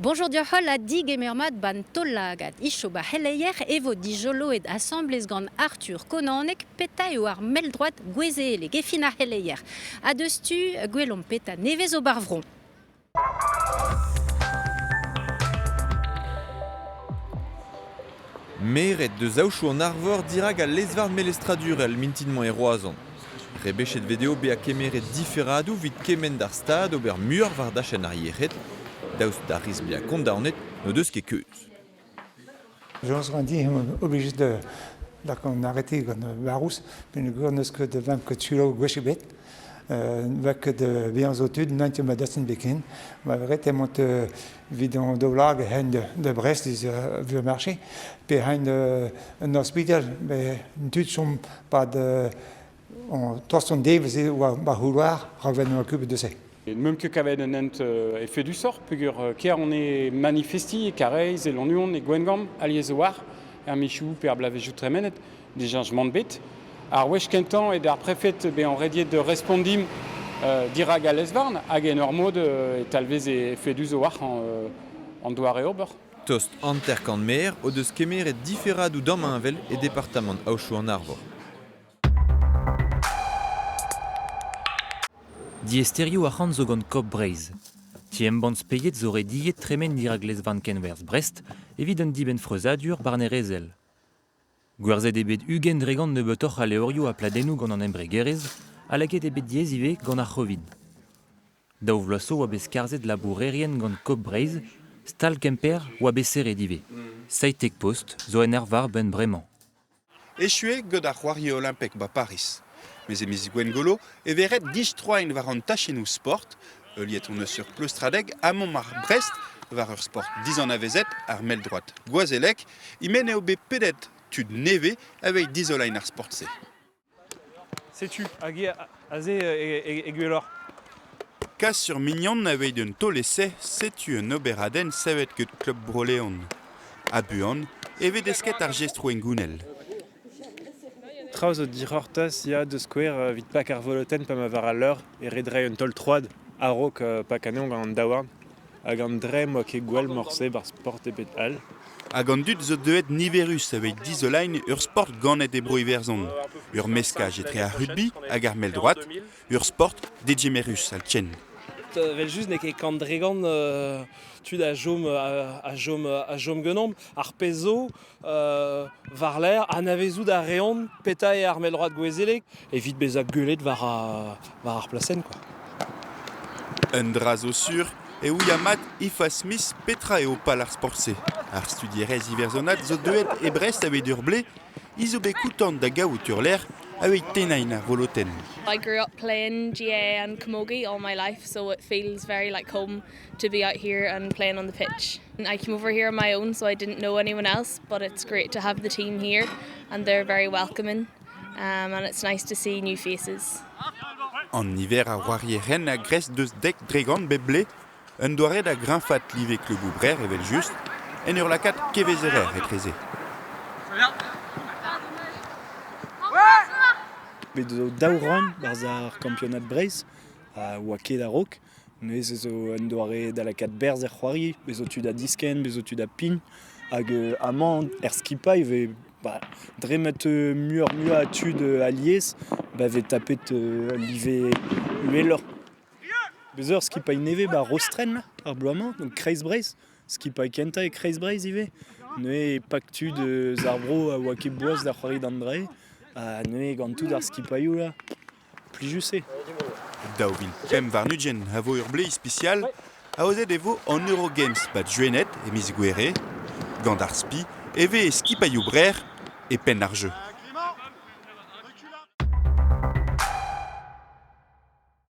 Bonjour deoc'h ha digemer mat ban Taol-Lagad. Icho ba c'heleier e vo dijoloet asambles gant Arthur Konanek petra eo ar mell-droad gouezelek e fin ar c'heleier. Ha deus tu gwelomp petra nevez zo bar vro. Meret deus aochoù an Arvor dirak al lez-varn melestradurel mintin-mañ e Roazhon. Rebechet vez dezho bezañ kemeret diferadoù evit kemenn d'ar Stad ober muioc'h war dachenn ar yec'hed. Daoust d'ar riskl bezañ kondaonet n'o deus ket keuz. Jean dit on obligé de qu'on arrêté gant Barrouz peogwir n'eus ket de vamp ket selaou gwech ebet. Va ket bezañ zo tud n'int ket ma dastum biken. Ma ret emañ evit an daoulagad hent da Brest ez veur marché pe hent un ospital met tud chom pad an tost an devezh eo war ma c'houloir rak en occupet de se. Meump ket kavet un hent efedusoc'h peogwir kêr on e manifestiñ e Karaez, e Lannuon, e Gwengamp, alies a-walc'h, er mizioù pe ar bloavezhioù tremenet, dijeñjmant bet. Ar wech kentañ eo d'ar prefed bezañ rediet da respont dimp dirak al lez-varn hag en ur mod e talveze efedus a-walc'h an doare ober. Tost 50 maer o deus kemeret diferadoù damheñvel e departamant Aotroù-an-Arvor. Diaesterioù arc'hant zo gant Coop Breizh. Ti-embann Speied zo rediet tremen dirak lez-varn kenwerzh Brest evit un dibenn freuzadur barnerezhel. Gwerzhet eo bet 20% nebeutoc'h a levrioù ha pladennoù gant an embregerezh ha lakaet eo bet diaes ivez gant ar C'hovid. Daou vloaz zo oa bet skarzhet labourerien gant Coop Breizh, stal Kemper oa bet serret ivez. 17 post zo en arvar 'benn bremañ. Echu eo gant ar c'hoarioù olimpek 'ba Pariz. Mes e miz Gwengolo e vez ret distroañ war an tachennoù sport. Heuliet hon eus ur pleustradeg amañ ar Brest war ur sport dizanavezet, ar mell-droad gwazelek. E-men eo bet pedet tud nevez aveit dizoleiñ ar sport-se. Setu, hag aze e gwelloc'h. Kas ur mignon aveit un taol-esae, setu un oberadenn savet get Klub Bro-Leon. Ha buan e vez desket ar jestroù hengounel. Traoù zo dic'hortoz ya da skouer evit pak ar volotenn pa ma war al leur e ret reiñ un taol-troad a-raok pak anezhañ gant an daouarn. Hag an dremm 'oa ket gwell morse 'barzh sport ebet all. Hag an dud zo deuet niverus aveit dizoleiñ ur sport ganet e Bro-Iwerzhon. Ur meskaj etre ar rugby hag ar mell-droad, ur sport degemerus al-tchen. Evel-just n'eo ket kant dregont tud a chom a chom a chom ganeomp. Ar pezh zo war-lerc'h anavezout a reont petra eo ar mell-droad gouezelek evit bezañ gwelet war war ar plasenn quoi. Un dra zo sur e ouia mat Aoife Smith petra eo pal ar sport-se. Ar studierez iwerzhonat zo deuet e Brest aveit ur blez, hi zo bet koutant da gaout ur lec'h aveit tennañ ar volotenn. I grew up playing GAA and camogie all my life, so it feels very like home to be out here and playing on the pitch. I came over here on my own, so I didn't know anyone else, but it's great to have the team here and they're very welcoming and it's nice to see new faces. An niver a c'hoarierien a gresk deus 10% bep blez, un doare da greñfaat live kluboù Brer evel-just, en ur lakaat kevezerer etreze. Bet zo daou rann barzh ar kampionad Breizh a oa ket a-raok. Neuze zo un doare da lakaat berzh er c'hoari, bez zo tu da diskenn, bez zo tu da pign. Hag amañ er skipailh vez ba, dre ma teu muioc'h-muiañ a tud alies, ba vez tapet ul live uheloc'h. Bez ur skipailh nevez ba Rostrenn ar bloaz-mañ, donc Kreiz-Breizh. Skipailh kentañ e Kreiz-Breizh ivez. Neuze pak tud eus ar vro a oa ket boas da c'hoari d'an dre. Ha neuze gant tout ar skipailhoù là, Plijus eo. 2025 a vo ur blez ispisial. Aozet e vo an Eurogames 'ba Gwened e miz Gouere. Gant ar spi e vez skipailhoù Brec'h e penn ar jeu.